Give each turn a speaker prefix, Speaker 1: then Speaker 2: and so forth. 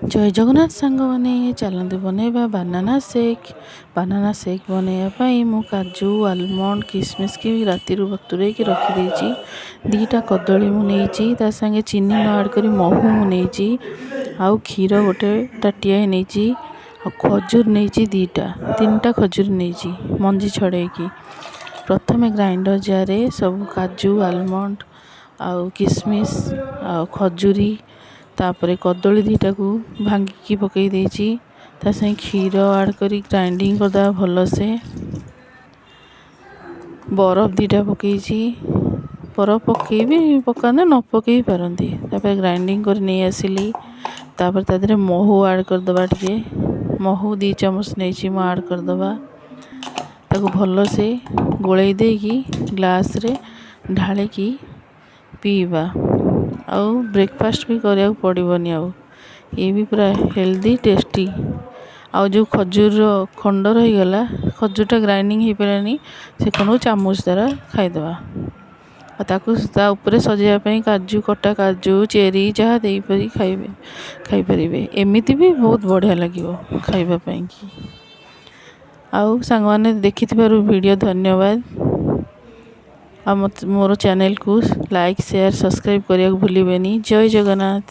Speaker 1: ଜୟ ଜଗନ୍ନାଥ ସାଙ୍ଗମାନେ, ଚାଲନ୍ତୁ ବନେଇବା ବାନାନା ସେକ୍। ବାନାନା ସେକ୍ ବନେଇବା ପାଇଁ ମୁଁ କାଜୁ, ଆଲମଣ୍ଡ, କିସମିସ୍କି ରାତିରୁ ବତୁରେଇକି ରଖିଦେଇଛି। 2ଟା କଦଳୀ ମୁଁ ନେଇଛି, ତା ସାଙ୍ଗେ ଚିନି ନ ଆଡ଼୍ କରି ମହୁ ମୁଁ ନେଇଛି, ଆଉ କ୍ଷୀର ଗୋଟେ ତାଟିଆଏ ନେଇଛି, ଆଉ ଖଜୁର ନେଇଛି 2ଟା, 3ଟା ଖଜୁର ନେଇଛି ମଞ୍ଜି ଛଡ଼େଇକି। ପ୍ରଥମେ ଗ୍ରାଇଣ୍ଡର ଜାର୍ରେ ସବୁ କାଜୁ, ଆଲମଣ୍ଡ ଆଉ କିସମିସ୍ ଆଉ ଖଜୁରୀ, ତାପରେ କଦଳୀ 2ଟାକୁ ଭାଙ୍ଗିକି ପକାଇ ଦେଇଛି। ତା ସାଙ୍ଗେ କ୍ଷୀର ଆଡ଼୍ କରି ଗ୍ରାଇଣ୍ଡିଙ୍ଗ କରିଦେବା ଭଲସେ। ବରଫ 2ଟା ପକାଇଛି। ବରଫ ପକାଇବି ପକାନ୍ତି, ନ ପକାଇ ପାରନ୍ତି। ତାପରେ ଗ୍ରାଇଣ୍ଡିଙ୍ଗ କରି ନେଇ ଆସିଲି। ତାପରେ ତା ଦେହରେ ମହୁ ଆଡ଼୍ କରିଦେବା ଟିକେ। ମହୁ 2 ଚାମଚ ନେଇଛି ମୁଁ, ଆଡ଼୍ କରିଦେବା। ତାକୁ ଭଲସେ ଗୋଳେଇ ଦେଇକି ଗ୍ଲାସ୍ରେ ଢାଳିକି ପିଇବା। ଆଉ ବ୍ରେକଫାଷ୍ଟ ବି କରିବାକୁ ପଡ଼ିବନି। ଆଉ ଇଏ ବି ପୁରା ହେଲ୍ଦି, ଟେଷ୍ଟି। ଆଉ ଯେଉଁ ଖଜୁରର ଖଣ୍ଡ ରହିଗଲା, ଖଜୁରଟା ଗ୍ରାଇଣ୍ଡିଙ୍ଗ ହେଇପାରିଲାନି, ସେ ଖଣ୍ଡକୁ ଚାମଚ ଦ୍ୱାରା ଖାଇଦେବା। ଆଉ ତାକୁ ତା ଉପରେ ସଜେଇବା ପାଇଁ କାଜୁ, କଟା କାଜୁ, ଚେରି ଯାହା ଦେଇପାରି ଖାଇବେ, ଖାଇପାରିବେ। ଏମିତି ବି ବହୁତ ବଢ଼ିଆ ଲାଗିବ ଖାଇବା ପାଇଁକି। ଆଉ ସାଙ୍ଗମାନେ, ଦେଖିଥିବାରୁ ଭିଡ଼ିଓ ଧନ୍ୟବାଦ। ଆଉ ମୋତେ ମୋର ଚ୍ୟାନେଲକୁ ଲାଇକ୍, ସେୟାର, ସବସ୍କ୍ରାଇବ୍ କରିବାକୁ ଭୁଲିବେନି। ଜୟ ଜଗନ୍ନାଥ।